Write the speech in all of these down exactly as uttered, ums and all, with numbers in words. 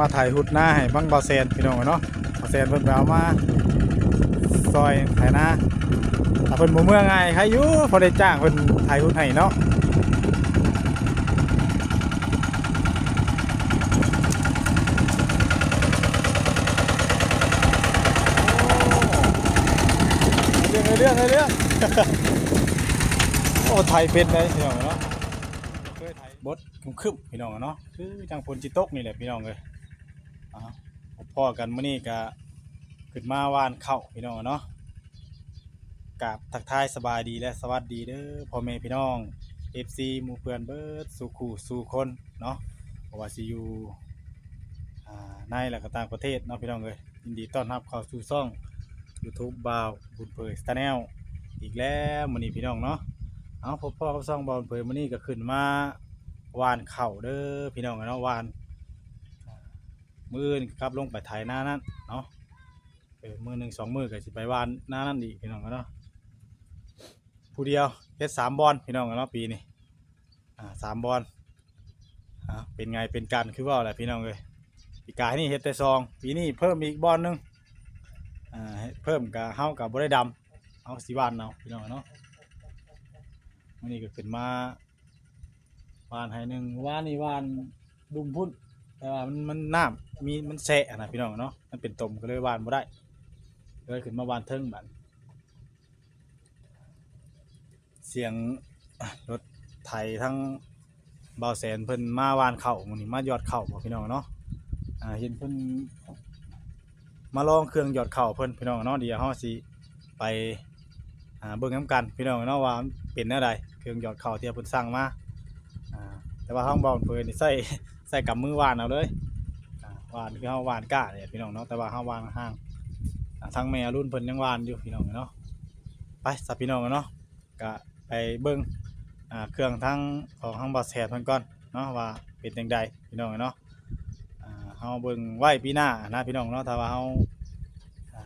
มาไถฮุดนาให้บังบ่าวแสนพี่น้องเนาะ บ่าวแสนเพิ่นไปเอามาซอยไถนา ถ้าเพิ่นบ่เมือง่ายใครอยู่ พอได้จ้างเพิ่นไถฮุดให้เนาะ เรื่องเรื่องเรื่อง โอ้ ไถเป็นได้พี่น้องเนาะ เคยไถบดครึมๆพี่น้องเนาะ คือจังฝนสิตกนี่แหละพี่น้องเอ้ย อ่า พบพ้อกันมื้อนี้ก็ขึ้นมาหว่านข้าวพี่น้องเนาะ กราบทักทายสบายดีและสวัสดีเด้อพ่อแม่พี่น้อง เอฟซี หมู่เพื่อนเบิดสู่คู่สู่คนเนาะ บ่ว่าสิอยู่ อ่า ในและก็ต่างประเทศเนาะพี่น้องเอ้ย ยินดีต้อนรับเข้าสู่ช่อง YouTube บ่าวบุญเผย Channel อีกแล้วมื้อนี้พี่น้องเนาะ เอา พบพ้อกับช่องบ่าวบุญเผย มื้อนี้ก็ขึ้นมาหว่านข้าวเด้อพี่น้องเนาะ หว่าน มื้ออื่นก็กลับลงไปไถนานั่นเนาะ เออ มื้อหนึ่งสองมื้อก็สิไปหว่านนานั่นอีกพี่น้องเนาะ ผู้เดียวเฮ็ดสามบ่อนพี่น้องเนาะ ปีนี้ อ่า สามบ่อน อ่า เป็นไงเป็นกันคือเว้าแหละพี่น้องเอ้ย ปีกายนี่เฮ็ดแต่สอง ปีนี้เพิ่มอีกบ่อนหนึ่ง อ่า เพิ่มก็เฮาก็บ่ได้ดำ เฮาสิหว่านเอาพี่น้องเนาะ มื้อนี้ก็ขึ้นมาหว่านไฮ่หนึ่ง วานนี่หว่านลุ่มพุ้น แต่ว่ามัน มันน้ำมี มันแฉะนะพี่น้องเนาะ มันเป็นตมก็เลยหว่านบ่ได้ เลยขึ้นมาหว่านเทิงบัด เสียง อ่ะ รถไถทั้งบ่าวแสนเพิ่นมาหว่านข้าวมื้อนี้ มาหยอดข้าวบ่พี่น้องเนาะ อ่า เห็นเพิ่นมาลองเครื่องหยอดข้าวเพิ่นพี่น้องเนาะ เดี๋ยวเฮาสิไป อ่า เบิ่งนำกันพี่น้องเนาะ ว่ามันเป็นแนวใด เครื่องหยอดข้าวที่เพิ่นสั่งมา อ่า แต่ว่าเฮาบ่าวเพิ่นนี่ใช้ ใช้กำมือหว่านเอาเลย อ่า หว่านคือเฮาหว่านก้าเนี่ยพี่น้องเนาะ แต่ว่าเฮาหว่านห่าง อ่า ทางแม่อรุณเพิ่นยังหว่านอยู่พี่น้องเนาะ ไปซะพี่น้องเนาะ ก็ไปเบิ่ง อ่า เครื่องทั้งของทางบ่าวแสนเพิ่นก่อนเนาะ ว่าเป็นจั่งใดพี่น้องเนาะ อ่า เฮาเบิ่งไว้ปีหน้านะพี่น้องเนาะ ถ้าว่าเฮา อ่า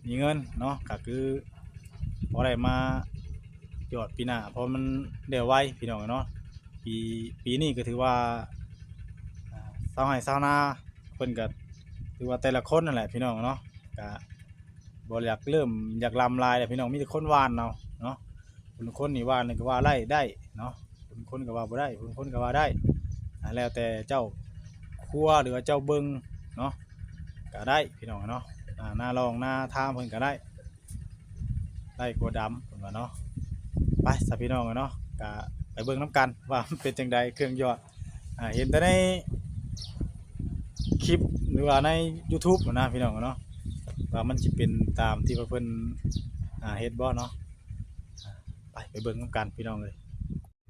มีเงินเนาะ ก็คือพอได้มาหยอดปีหน้า เพราะมันได้ไวพี่น้องเนาะ ปี ปีนี้ก็ถือว่า อ่า ชาวไร่ชาวนาเพิ่นก็ถือว่าแต่ละคนนั่นแหละพี่น้องเนาะ ก็ บ่อยากเริ่มอยากลำลายแหละพี่น้อง มีแต่คนหว่านเอาเนาะ บางคนนี่หว่านนี่ก็ว่าไร่ได้เนาะ บางคนก็ว่าบ่ได้ บางคนก็ว่าได้ อ่า แล้วแต่เจ้าครัวหรือว่าเจ้าเบิ่งเนาะ ก็ได้พี่น้องเนาะ อ่า นาลองนาทามเพิ่นก็ได้ ได้กว่าดำเพิ่นว่าเนาะ ไปซะพี่น้องเนาะ ก็ไปเบิ่งนำกันว่ามันเป็นจั่งใดเครื่องหยอด อ่า เห็นแต่ในคลิปหรือว่าใน YouTube หั้นนะพี่น้องเนาะ ว่ามันสิเป็นตามที่ว่าเพิ่น อ่า เฮ็ดบ่เนาะ อ่า ไป ไปเบิ่งนำกันพี่น้องเอ้ย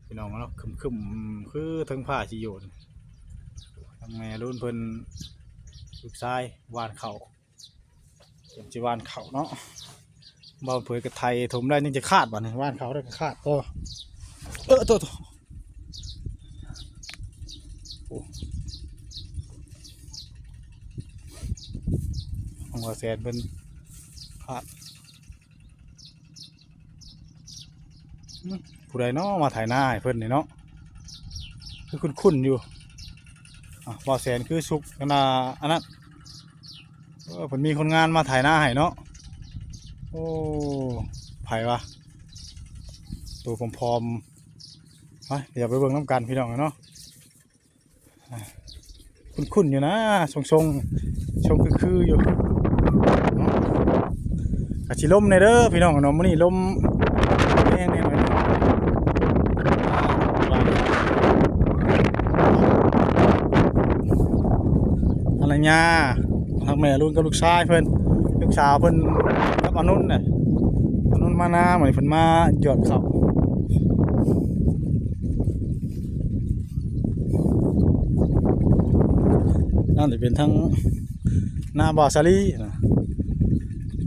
พี่น้องเนาะ ครึมๆ คือเทิงฟ้าสิโยน ทางแม่รุ่นเพิ่น ลูกชายหว่านข้าว เตรียมสิหว่านข้าวเนาะ บ่าวเผยก็ไถถมได้ยังจะขาดบัดนี้ หว่านข้าวได้ก็ขาดต่อ เออ โต โต โอ้ ของบ่าวแสนเพิ่นขาด อืม ผู้ใดเนาะมาไถนาให้เพิ่นนี่เนาะ คือคุ้นๆอยู่ อ่ะ บ่าวแสนคือสุกขนาดอันนั้น เออ เพิ่นมีคนงานมาไถนาให้เนาะ โอ้ ไผวะ ตัวผอมๆ ไป เดี๋ยวไปเบิ่งนำกันพี่น้องเนาะ อ่า คุ้นๆอยู่นะ ทรงๆ ทรงคือๆอยู่เนาะ กะสิลมแน่เด้อพี่น้องเนาะ มื้อนี้ลมแฮงแน่หน่อย ภรรยา ทางแม่รุ่นกับลูกชายเพิ่น ลูกสาวเพิ่นกับอนุนน่ะ อนุนมานามื้อนี้เพิ่นมาหยอดข้าว นั่นสิเป็นทั้งนาบ่าวสาลีนะ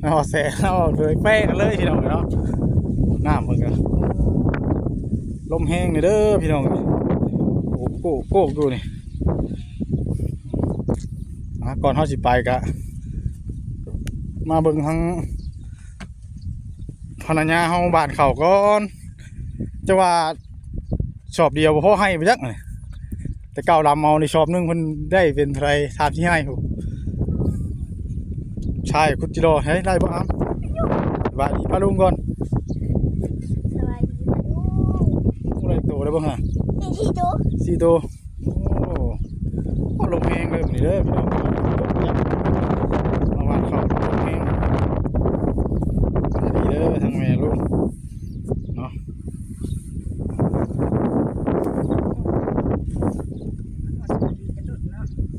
นาบ่าวแสน นาบ่าวเผย แปะกันเลยพี่น้องเนาะ น้ำเพิ่นก็ลมแฮงนี่เด้อพี่น้อง โอ้โห โกกอยู่นี่ อ่ะ ก่อนเฮาสิไปกะ มาเบิ่งทั้งภรรยาเฮาหว่านข้าวก่อน จะว่าสอบเดียวบ่พอไฮ่บ่จักนี่ แต่เก่าลำเอาในชอบหนึ่งเพิ่นได้เป็นเท่าไหร่ สามสี่ไร่พุ้น ใช่ คุดจิโร่ เฮ้ย ได้บ่ครับ สบายดีป้าลุงก่อน สบายดีป้าลุง ได้โตแล้วบ้างฮะ สี่โต สี่โต โอ้ โอ้ ลมแฮงเลยมื้อนี้เด้อพี่น้อง มาหว่านข้าวลมแฮง สบายดีเด้อทั้งแม่ลูกเนาะ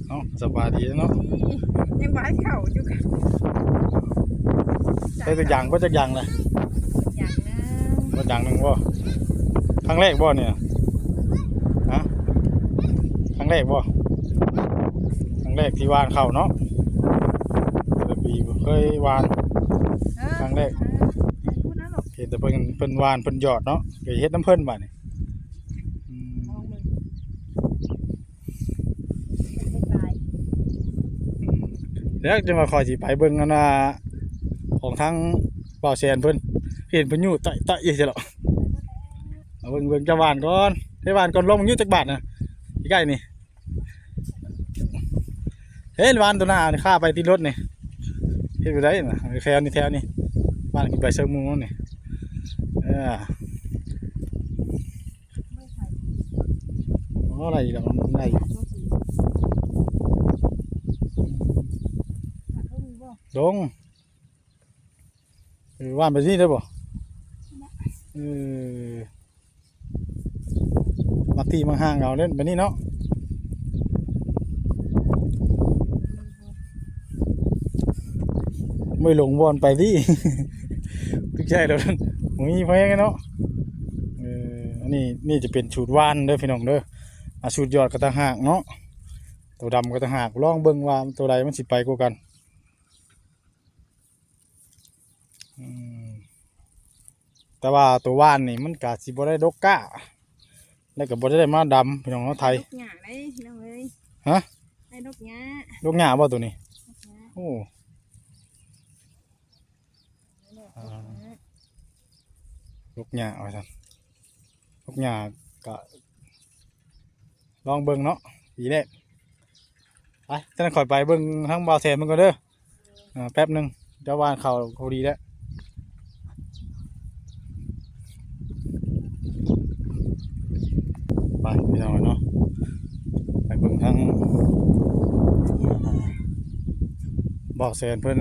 เอ้า สบายดีเนาะ ยังบ่ทันเข้าอยู่ค่ะ ได้ตัวอย่างบ่จักอย่างเลย อย่างหนึ่ง บ่อย่างหนึ่งบ่ ครั้งแรกบ่เนี่ย ฮะ ครั้งแรกบ่ ครั้งแรกที่หว่านข้าวเนาะ แต่ละปีบ่เคยหว่าน เออ ครั้งแรก เออ พูดนะลูก เห็นแต่เพิ่น เพิ่นหว่านเพิ่นหยอดเนาะ ก็เฮ็ดนำเพิ่นบัดนี้ อืม ลองเบิ่ง เดี๋ยวจะมาคอยสิไปเบิ่งอันน่ะ ของทางบ่าวแซนเพิ่น เห็นเพิ่นอยู่ใต้ใต้อยู่ใช่หรอ เอาเบิ่ง เบิ่งจะหว่านก่อน ให้หว่านก่อน ลองอยู่จักบาทนะ ใกล้ๆนี่ เห็นหว่านตัวหน้านี่ ข้าไปที่รถนี่ เห็นบ่ได้นะ แถวนี้ แถวนี้ หว่านขึ้นไปเชิงมุมนี่ เออ อ๋อ อะไรอีกแล้ว มันอะไรอีก ลง เออ หว่านไปนี่ได้บ่ เออ มาตีมาห่างเอาเล่นไปนี่เนาะ ไม่หลงบอลไปดิ ทุกใจแล้วนั่น มีเพลงเนาะ เออ อันนี้ นี่จะเป็นสูตรหว่านเด้อพี่น้องเด้อ อ่ะ สูตรหยอดก็ต่างหากเนาะ ตัวดำก็ต่างหาก ลองเบิ่งว่าตัวใดมันสิไปกว่ากัน อืม แต่ว่าตัวหว่านนี่มันก็สิบ่ได้ดกกะ แล้วก็บ่ได้มาดำพี่น้องเนาะ ไถ ดกหญ้าเลยพี่น้องเอ้ย ฮะ ได้ดกหญ้า ดกหญ้าบ่ตัวนี้ ดกหญ้า โอ้ อ่า ดกหญ้าว่าซั่น ดกหญ้าก็ ลองเบิ่งเนาะ ปีแรก ไป จั่งค่อยไปเบิ่งทางบ่าวแซมมันก่อนเด้อ อ่า แป๊บหนึ่ง เดี๋ยวหว่านข้าวพอดีแล้ว ไปพี่น้องเนาะ ไปเบิ่งทาง อ่า บ่าวแซนเพิ่น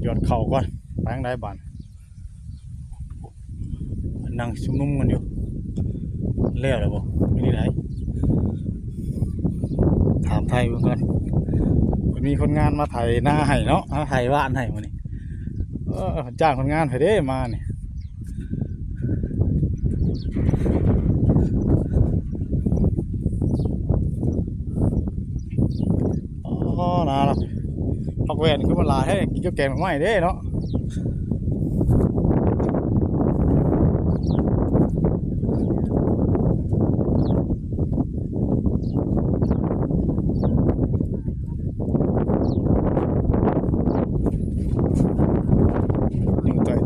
หยอดข้าวก่อน ไปทางใดบาด นั่งชุมนุมกันอยู่ แล้วเหรอบ่ ไม่ได้ไหน ถามไทยเบิ่งก่อน มันมีคนงานมาไถนาให้เนาะ มาไถบ้านให้มื้อนี้ เออ จ้างคนงานไผเด้มานี่ อ๋อ นาละ ผักแว่นคือมันหลายแท้ กินกับแกงหน่อไม้เด้เนาะ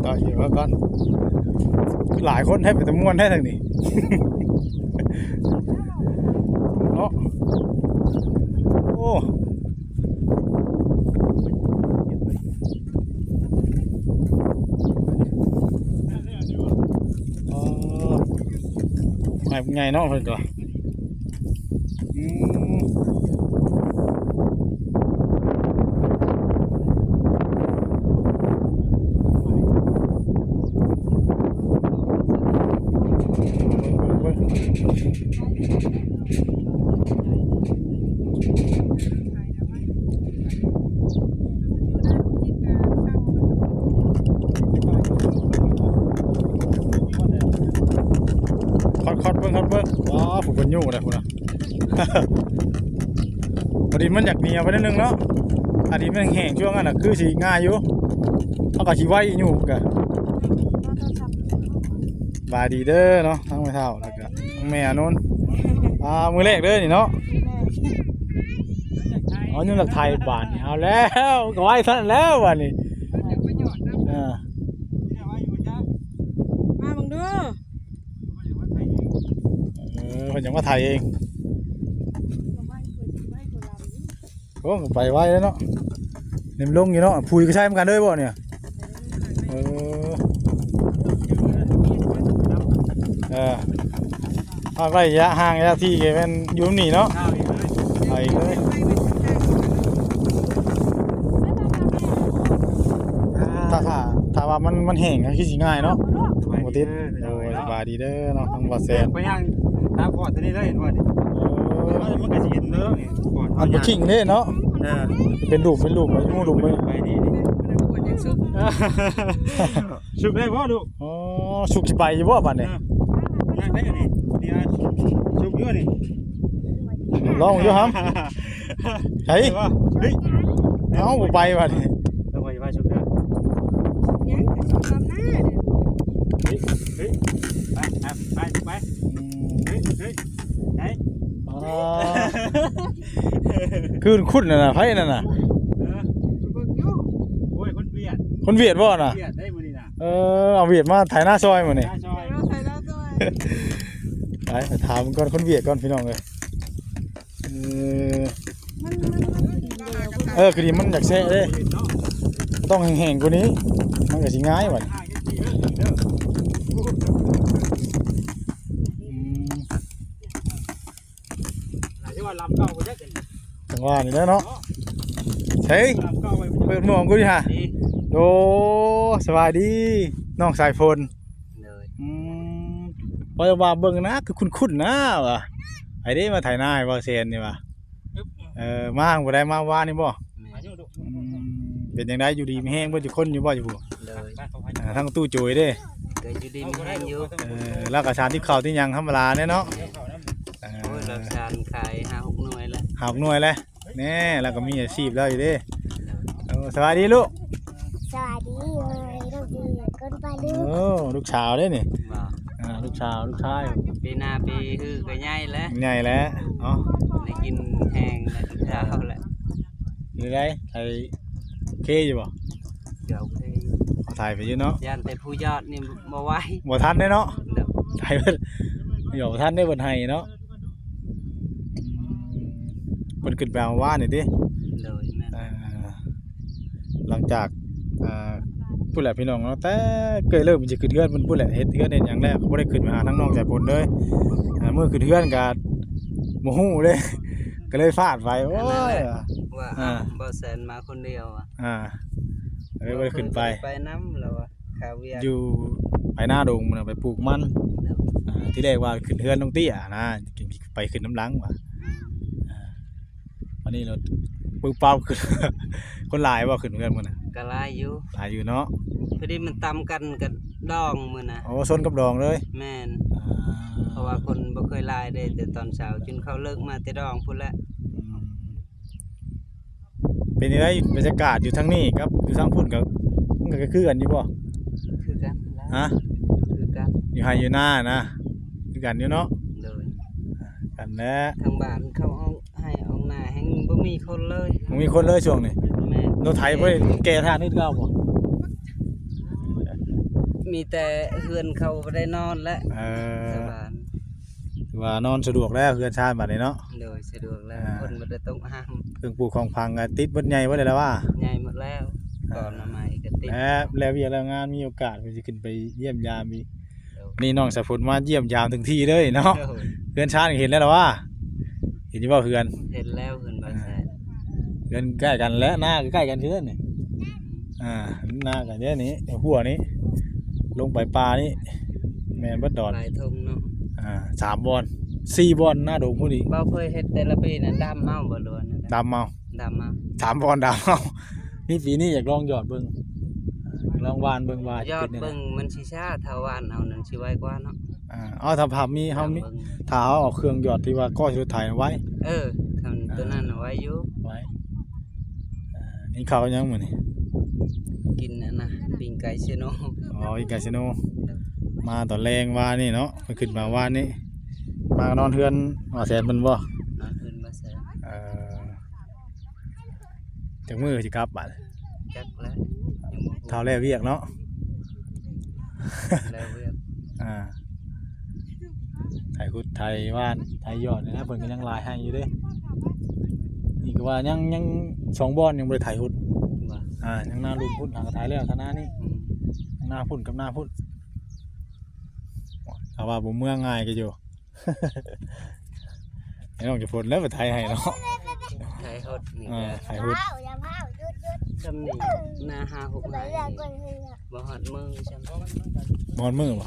ต่อยๆ อยู่ว่าก่อน หลายคนแท้ เป็นตะม่วนแท้ทางนี้ เนาะ โอ้ อ๋อ ไง ไงเนาะเพิ่นก็ อืม คอดคอดเบิ่ง คอดเบิ่ง ว้าว ผู้เป็นอยู่เลยคุณนะ พอดีมันอยากเหนียวไปนิดนึงเนาะ อันนี้มันแห้งช่วงนั้นน่ะ คือสิง่ายอยู่ เขาก็สิไวอยู่กะ บายดีเด้อเนาะ ทั้งแม่เฒ่าแล้วก็ทั้งแม่อานนท์ อ่า มื้อแรกเด้อนี่เนาะ อ๋อ นี่หลักไทยบาทนี่ เอาแล้ว ก็ไว้เท่านั้นแล้วบาดนี้ อ่า มาเบิ่งดู เออ เพิ่นยังมาไถเอง โอ้ ไปไวแล้วเนาะ นิ่มลงอยู่เนาะ ผุยก็ใช้เหมือนกันเด้อบ่เนี่ย เออ เออ เอาระยะห่างระยะที่แม่นอยู่นี่เนาะ เอาอีกเลย ถ้า ถ้า ถ้าว่ามัน มันแห้งก็คือสิง่ายเนาะ บ่ติด โอ้ย สบายดีเด้อเนาะ ทั้งบ่แซน ไปย่างตามขอดตัวนี้เลยเห็นบ่นี่ เออ มันก็สิเห็นเด้อนี่ขอด มันบ่ชิงเด้เนาะ เออ เป็นรูป เป็นรูป เป็นรูป ไปนี่นี่ สุกได้บ่ลูก อ๋อ สุกสิไปอยู่บ่บัดนี้ เออ ย่างได้อยู่นี่ เดี๋ยวสุกอยู่นี่ ลองอยู่ครับ ไส ไปบ่ เฮ้ย เอ้า บ่ไปบัดนี้ เออ ไปว่าสุกเด้อ ยังกับตำหน้าเนี่ย เฮ้ย เฮ้ย ไป ไป ไป ไป อืม เฮ้ย เฮ้ย ไหน อ๋อ คือคุ้นๆนั่นน่ะ ไผนั่นน่ะ เออ เบิ่งอยู่ โอ้ย คนเวียด คนเวียดบ่น่ะ เวียดได้มื้อนี้น่ะ เออ เอาเวียดมาไถนาซอยมื้อนี้ นาซอย เอาไถนาซอย ไป ไปถามก่อน คนเวียดก่อนพี่น้องเอ้ย เออ มัน มัน มัน เออ คือดีมันอยากแซะเด้ ต้องแห้งๆกว่านี้ มันก็สิง่ายบัดนี้ อืม ที่ว่าลำเก่าบ่จัก จังหวะนี้แหละเนาะ เฮ้ย ลำเก่าไป เปิดหมวกกูดิฮะ นี่ โอ้ สบายดี น้องสายฝน เลย อืม พอจะว่าเบิ่งนะ คือคุ้นๆนะว่ะ ไผเด้มาไถนาให้บ่าวแซนนี่ว่ะ เออ มาบ่ได้มาวานนี่บ่ แม่น อืม เป็นจังได๋ อยู่ดีมีแฮงเบิดทุกคนอยู่บ่อยู่พุ้น เลย อ่า ทั้งตู้โจยเด้ ก็อยู่ดีมีแฮงอยู่ เออ แล้วก็สารที่เข้าที่หยังธรรมดาเนี่ยเนาะ เออ โอ้ย เราสารขายห้าหกหน่วยแล้ว ห้าหกหน่วยแล้ว แน่ แล้วก็มีอาชีพแล้วอยู่เด้ เออ สวัสดีลูก สวัสดี เอ้ย ลูกดี คนปลาลูก โอ้ ลูกสาวเด้นี่ บ่ อ่า ลูกสาว ลูกชาย ปีหน้าปีฮือก็ใหญ่แล้ว ใหญ่แล้ว เนาะ ได้กินแฮงแล้ว เช้าแล้ว อยู่ได๋ ไถเคอยู่บ่ เดี๋ยวเค เอาไถไปอยู่เนาะ ย่านแต่ผู้ยอดนี่บ่ไหว บ่ทันเด้เนาะ เดี๋ยว ไถเพิ่น เดี๋ยวบ่ทันเด้เพิ่นให้เนาะ อืม เพิ่นขึ้นไปเอาวานนี่ติ โดย แม่น อ่า หลังจาก อ่า พุ้นแหละพี่น้องเนาะ แต่เกยเริ่มสิขึ้นเฮือนเพิ่นพุ้นแหละ เฮ็ดเฮือนเฮ็ดหยังแล้ว ก็บ่ได้ขึ้นไปหาทางน้องสายฝนเลย อ่า มื้อขึ้นเฮือนก็บ่ฮู้เลย ก็เลยพลาดไป โอ้ย นั่นแหละ ว่า อ่า บ่าวแสนมาคนเดียวอะ อ่า เลยบ่ได้ขึ้นไป ไปนำแล้วอะ คาเวียง อยู่ไปนาดงมันน่ะ ไปปลูกมัน เนาะ อ่า ที่แรกว่าขึ้นเฮือนน้องเตี้ยนะ ไปขึ้นนำหลังว่ะ อ่า วันนี้เราปึ๊บปั๊บขึ้น คนหลายบ่ขึ้นเฮือนมื้อน่ะ ก็หลายอยู่ หลายอยู่เนาะ พอดีมันตำกันกับดองมื้อน่ะ โอ้ ชนกับดองเลย แม่น อ่า เพราะว่าคนบ่เคยหลายเด้ แต่ตอนเช้าจนเขาเลิกมาแต่ดองพุ้นแหละ อืม เป็นจังได๋บรรยากาศอยู่ทางนี้กับอยู่ทางพุ้นก็ มันก็คือกันอยู่บ่ คือกันแหละ ฮะ คือกัน อยู่ไฮ่อยู่นานะ คือกันอยู่เนาะ โดย กันแหละ ทางบ้านเขาออกไฮ่ออกนาแฮงบ่มีคนเลย บ่มีคนเลยช่วงนี้ แม่น รถไถบ่ได้แก่ท่านี่คือเก่าบ่ มีแต่เฮือนเขาบ่ได้นอนแล้ว เออ ชาวบ้าน ถือว่านอนสะดวกแล้วเฮือนชานบัดนี้เนาะ โดย สะดวกแล้ว อ่า คนบ่ได้ตกห้าม เครื่องปลูกของฝังก็ติดเบิดใหญ่เบิดแล้วว่า ใหญ่หมดแล้ว อ่า ก่อนมาใหม่ก็ติด แล้ว แล้วเวียกแล้วงานมีโอกาสก็สิขึ้นไปเยี่ยมยามอีก โดย นี่น้องสายฝนมาเยี่ยมยามถึงที่เลยเนาะ โดย เฮือนชานก็เห็นแล้วล่ะว่า เห็นอยู่บ่เฮือน เห็นแล้วเฮือนบ่าวแสน เฮือนใกล้กันและนาก็ใกล้กันคือนี่ อ่า นาก็เด้นี่ หัวนี่ ลงไปป่านี่ แม่นเบิดดอน หลายทงเนาะ อ่า สามบ่อน สี่บ่อนนาดงพุ้นอีก บ่าวเผยเฮ็ดแต่ละปีน่ะดำเอาบ่ หรือว่าแนวใด ดำเอา ดำเอา สามบ่อนดำเอา นี่ปีนี้อยากลองหยอดเบิ่ง อ่า อยากลองหว่านเบิ่งว่า หยอด สิเป็นแนวใด เบิ่งมันสิช้า ถ้าหว่านเอานั่นสิไวกว่าเนาะ อ่า เอา ถ้าผักมี เฮามี หยอดเบิ่ง ถ้าเฮาเอาเครื่องหยอดที่ว่าก้อยรถไถไว้ เออ คัน อ่า ตัวนั้นน่ะไวอยู่ ไว้ อ่า กินข้าวยังมื้อนี้ กินอันน่ะ ปิ้งไก่เซโน อ๋อ ปิ้งไก่เซโน มาตอนแลงวานนี่เนาะ เพิ่นขึ้นมาวานนี่ มานอนเฮือนบ่าวแสนเพิ่นบ่ นอนเฮือนบ่าวแสน เอ่อ จักมื้อสิกลับบัด จักแล้ว ยังบ่ฮู้ เฒ่าแล้วเวียกเนาะ แล้วเวียก อ่า ไถขุดไถหว่านไถหยอดนี่นะ เพิ่นก็ยังหลายให้อยู่เด้ มี นี่ก็ว่ายัง ยังสองบ่อนยังบ่ได้ไถฮุด ว่า อ่า ยังนาลุ่มพุ้น หากะไถแล้ว ทางนานี่ อืม ทางนาพุ้นกับนาพุ้น ถ้าว่าบ่เมือง่ายก็อยู่ ให้น้องจะฝนแล้วไปไถให้เนาะ ไถฮุดนี่ อ่า ก็ ไถฮุด อย่าพาว หยุด หยุด ซำนี่ นาห้าหกไร่นี่ บ่ฮอดมื้อซำ บ่ฮอดมื้อบ่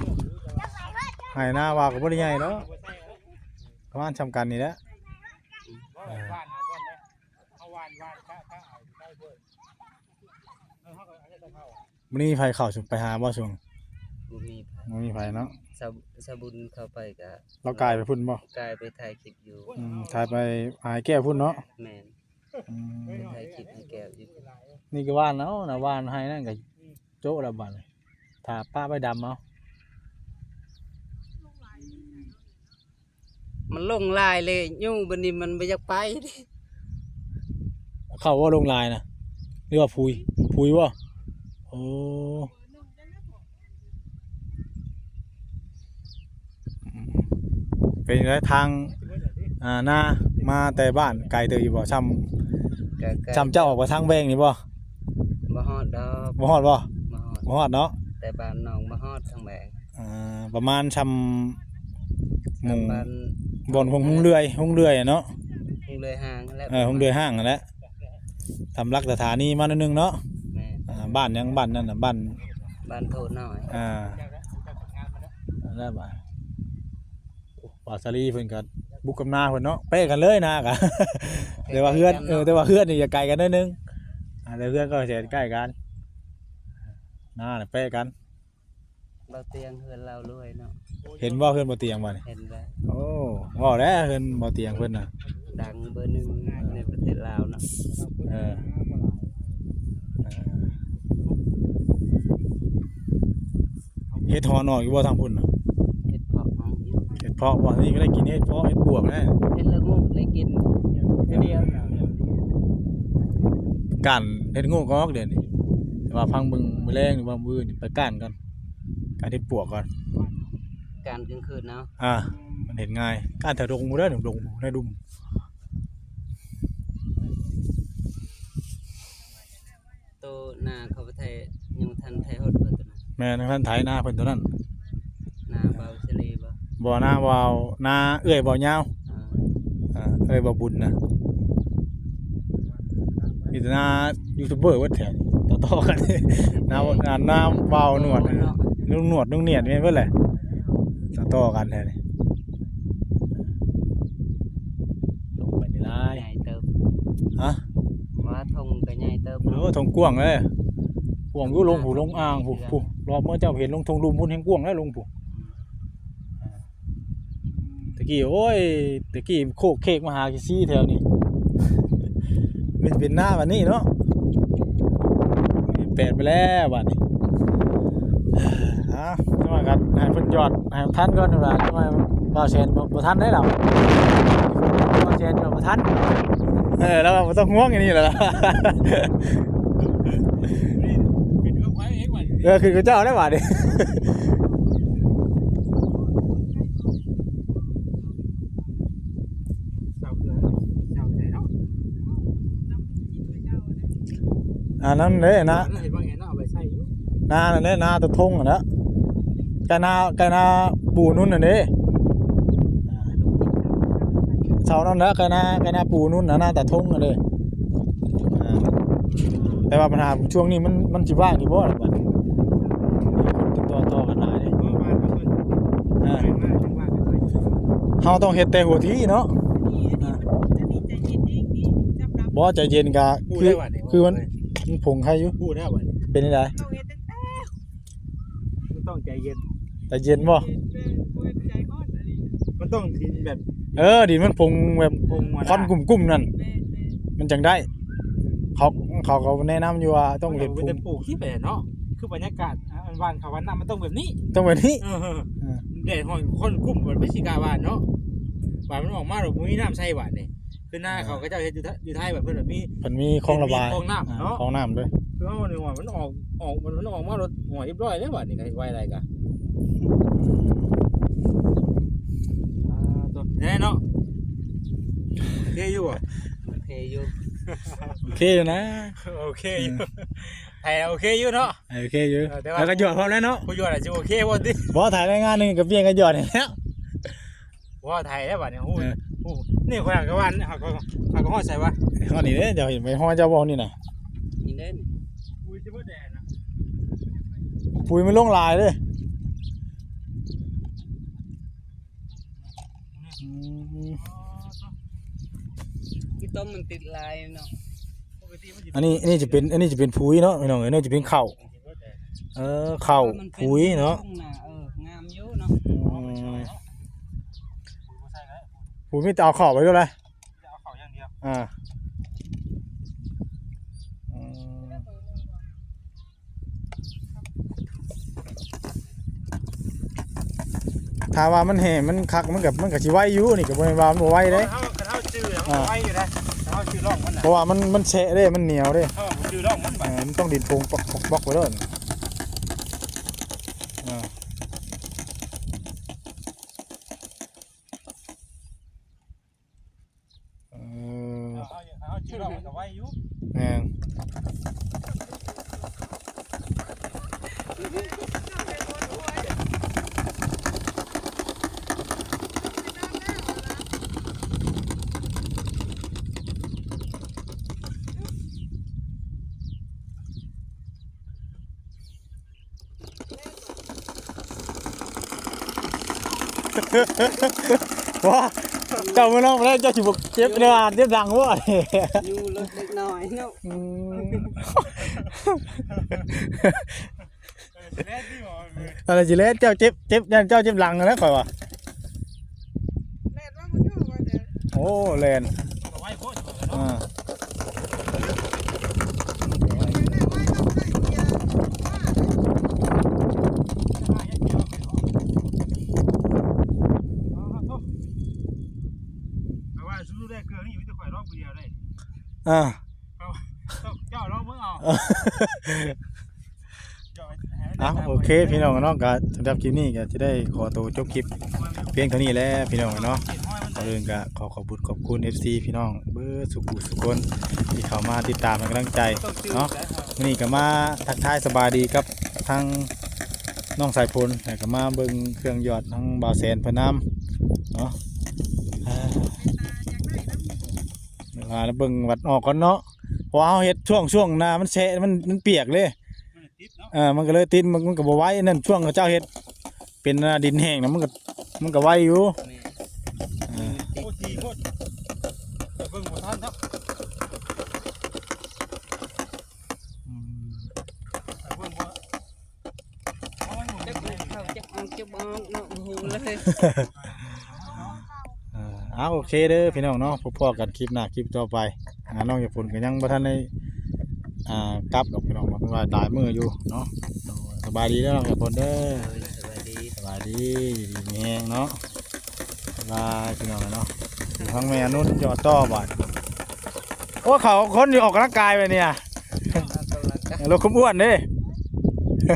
ไถนาว่าก็บ่ได้ใหญ่เนาะ ประมาณซำกันนี่แหละ เออ มื้อนี้ไผเข้าไปหาบ่ซุง บ่มีไผ บ่มีไผเนาะ สาว สาวบุญเข้าไปก็ ลาวกายไปพุ้นบ่ กายไปถ่ายคลิปอยู่ อืม ถ่ายไปหาแก้วพุ้นเนาะ แม่น อืม ไปถ่ายคลิปให้แก้วอยู่ นี่ก็หว่านเอานะ หว่านให้นั่นก็โจ๊ะแล้วบัดนี้ ถ้าปะไปดำเอา มันลงหลายเลย อยู่บัดนี้มันบ่อยากไป เข้าว่าลงหลายนะ หรือว่าพุย พุยบ่ โอ้ เป็นจั่งใดทาง อ่า นา มาแต่บ้านไกลเติบอยู่บ่ ซ่ำ ก็ไกล ซ่ำเจ้าออกไปทางแวงนี่บ่ บ่ฮอดดอก บ่ฮอดบ่ บ่ฮอด บ่ฮอดเนาะ แต่บ้านน้องบ่ฮอดทางแวง อ่า ประมาณซ่ำหมู่ ซ่ำบ้าน บ่อนหง หงเดือย หงเดือยอะเนาะ หงเดือยห้างแหละ เออ หงเดือยห้างนั่นแหละ ซ่ำหลักสถานีมาหน่อยหนึ่งเนาะ แม่น อ่า บ้านหยัง บ้านนั่นน่ะ บ้าน บ้านโพน้อย อ่า นั่นแหละบ่า บ่าวสาลีเพิ่นก็บุกกับนาเพิ่นเนาะ แปะกันเลยนากะ แต่ว่าเฮือน เออ แต่ว่าเฮือนนี่จะไกลกันหน่อยหนึ่ง อ่า แต่เฮือนก็จะใกล้กัน นาน่ะแปะกัน บ่าวเตียงเฮือนลาวรวยเนาะ เห็นบ่เฮือนบ่าวเตียงบ่นี่ เห็นแล้ว โอ้ เว้าแล้วเฮือนบ่าวเตียงเพิ่นน่ะ ดังเบอร์หนึ่งในประเทศลาวเนาะ เออ เออ เห็ดหอนออกอยู่บ่ทางพุ้นน่ะ เห็ดเผาะออกอยู่ เห็ดเผาะบ่ นี่ก็ได้กินเห็ดเผาะ เห็ดปวกแล้ว เห็ดละโงกได้กินเทื่อเดียว ก้านเห็ดละโงกออกเดี๋ยวนี้ แต่ว่าฟังเบิ่งมื้อแลงหรือว่ามื้ออื่นไปก้านก่อน ก้านเห็ดปวกก่อน ก้านกลางคืนเนาะ อ่า มันเห็นง่าย ก้านแถวดงพุ้นเด้อ ดงพุ้น ในดุม โตนาเขาไปไถ ยังบ่ทันไถฮอดบ่โตนั้น แม่น ยังทันไถนาเพิ่นโตนั้น นาบ่าวเฉลยบ่ บ่ นาบ่าว นาเอื้อยบ่าวยาว อ่า อ่า เอื้อยบ่าวบุญนะ มีแต่นายูทูบเบอร์เบิดแถวนี้ ต่อๆกัน นา นา นาบ่าวหนวด เนาะ ลุงหนวดลุงเนียดแม่นเบิดแหละ ต่อๆกันแถวนี้ ลงไปในลาย ใหญ่เติบ ฮะ ว่าทงก็ใหญ่เติบ โอ้ ทงกว้างเลย กว้างอยู่ลงผู้ลงอ่างผู้ ผู้ รอบเมื่อเจ้าเห็นลงทงลุ่มพุ้นแห่งกว้างแล้วลงผู้ ตะกี้ โอ้ย ตะกี้โคกเคกมาหาขี้ซี่แถวนี้ มันเป็นหน้าบัดนี้เนาะ แปดไปแล้วบัดนี้ อ่ะ จังหวะกันให้เพิ่นหยอด ให้ทันก่อนว่าจังหวะบ่าวแสนบ่ บ่ทันได้หรอก บ่าวแสนก็บ่ทัน เออ แล้วว่าบ่ต้องห่วงอันนี้แหละ เออ คือเจ้าได้บาดนี้ เสาเกลือ เสาใส่เนาะ อันนั้นเด้นะ เห็นว่าไงเนาะ เอาไปใส่อยู่ นานั่นเด้ นาตาทงนั่นแหละ ใกล้นา ใกล้นาปู่นุ่นน่ะเด้ เสานั่นแหละ ใกล้นา ใกล้นาปู่นุ่นน่ะ นาตาทงน่ะเด้ อ่า แต่ว่าปัญหาช่วงนี้มัน มันสิว่างอยู่บ่ล่ะบัดนี้ คนติดต่อต่อกันหลายเด้ เออ ว่างกันเพิ่น อ่า ว่างกันว่างกันเพิ่น เฮาต้องเฮ็ดแต่หัวทีเนาะ อ่า บ่ ใจเย็นกะ คือ คือมัน มันผงไข่อยู่ พูดได้บัดนี้ เป็นจั่งใด มันต้องใจเย็น ใจเย็นบ่ มันต้องดินแบบ เออ ดินมันผงแบบ ผงหัวหน้า ควันกุ้มๆนั่น มันจั่งได้ เขา เขาก็แนะนำอยู่ว่าต้องเฮ็ดผง เออ มันจะปลูกที่แบบเนาะ คือบรรยากาศ อ่ะ อันหว่านข้าวหว่านน้ำมันต้องแบบนี้ ต้องแบบนี้ เออ เออ แดดฮ้อนควันกุ้ม มันไม่ใช่กาหว่านเนาะ หว่านมันออกมาแล้วบ่มีน้ำใส่หว่านนี่ คือนาเขา อ่า เขาเจ้าเฮ็ดอยู่ไท- อยู่ไทยแบบเพิ่นแบบมี เพิ่นมีคลองระบาย มีคลองน้ำเนาะ อ่า คลองน้ำด้วย คือเฮานี่ว่ามันออก ออก มันออกมารถหอยเรียบร้อยแล้วบัดนี้ก็ไว้อะไรกะ อ่า ตัวแน่เนาะ โอเคอยู่บ่ โอเค อยู่ โอเคอยู่นะ โอเคอยู่ ไทยโอเคอยู่เนาะ เออโอเคอยู่ เออแต่ว่า แล้วก็หยอดพร้อมแล้วเนาะ ผู้หยอดอาจจะโอเคบ่ติ บ่ถ่ายรายงานหนึ่งกับเบียงก็หยอดให้แล้ว ว่าไทยแล้วบัดนี้ฮู้ เออ ฮู้ นี่คนอ่ะก็ว่าเขาก็เขาก็ฮอดใส่วะ ฮอดนี่เด้ เดี๋ยวเห็นไปฮอดเจ้าบ่นี่น่ะ นี่เด้นี่ อุ้ยจะบ่แดดนะ ปุ๋ยมันลงหลายเด้ อืม ที่ต้นมันติดลายเนาะ อันนี้ อันนี้จะเป็น อันนี้จะเป็นปุ๋ยเนาะพี่น้องเอ้ย อันนี้จะเป็นข้าว เออ ข้าว มันเป็น ปุ๋ยเนาะ ทุ่งนา เออ งามอยู่เนาะ อืม ปุ๋ยมีแต่เอาข้าวไปด้วยเลย เอาข้าวอย่างเดียว อ่า อืม ถ้าว่ามันแห้งมันคักมันก็ มันก็สิไวอยู่ นี่ก็บ่แม่นว่ามันบ่ไวเด้ เฮา เฮาจื้อ มันก็ไวอยู่นะ เฮาจื้อร่องมันน่ะ เพราะว่ามัน มันแฉะเด้ มันเหนียวเด้ เฮาจื้อร่องมันบัด เออ มันต้องดินโป่งปอกๆๆ ไว้เด้อ อ่า เออ เอา เอา เอา เอา เอาไว้อยู่ แม่น ว้า เจ้ามาลองมาแล้ว เจ้าสิบ่เจ็บเด้อ เจ็บดังบ่ อยู่รถเล็กน้อยเนาะ อืม อะไรสิเล่น เจ้าเจ็บ เจ็บ ย่านเจ้าเจ็บหลังนะ ข่อยว่า แล่นว่ามันอยู่ว่าจะ โอ้ แล่น เอาไว้โพด อ่า เพราะว่าสู้ได้เครื่องนี่มีแต่ข่อยร้องคนเดียวได้ อ่า เจ้า เจ้าร้องมึงเอา อ่ะ โอเค พี่น้องเนาะ ก็สำหรับคลิปนี้ก็จะได้ขอตัวจบคลิปเพียงเท่านี้แหละพี่น้องเนาะ ก่อนอื่นก็ขอขอบคุณขอบคุณ เอฟซี พี่น้องเบิดสุขุสุคนที่เข้ามาติดตามเป็นกำลังใจเนาะ มื้อนี้ก็มาทักทายสบายดีกับทั้งน้องสายฝน แล้วก็มาเบิ่งเครื่องหยอดทั้งบ่าวแสนเพิ่นนำเนาะ อ่า ว่าแล้วเบิ่งวัดออกก่อนเนาะ เพราะว่าเฮาเฮ็ดช่วง ช่วงนามันแฉะ มัน มันเปียกเลย มันติดเนาะ เออ มันก็เลยติด มัน มันก็บ่ไหว นั่นช่วงเขาเจ้าเฮ็ดเป็นนาดินแห้งนะ มันก็ มันก็ไหวอยู่ แม่น เออ โอ้ ดีโพด เบิ่งบ่ทันเนาะ อืม เบิ่งบ่ จับเอาเข้า จับเอา จับออกเนาะ โอ้โหเลย เออ เอา โอเคเด้อพี่น้องเนาะ พบพ้อกันคลิปหน้าคลิปต่อไป อ่า น้องสายฝนก็ยังบ่ทันได้ อ่า กลับดอกพี่น้อง เพราะว่าหลายมื้ออยู่เนาะ สบายดีเด้อน้องสายฝนเด้อ โดย สบายดี สบายดี อยู่ดีมีแฮงเนาะ บ๊ายบายพี่น้องเนาะ อยู่ทางแม่นุ่นหยอดต่อบัด โอ้ เขาคนอยู่ออกกำลังกายไปเนี่ย ออกกำลังกาย ลดความอ้วนเด้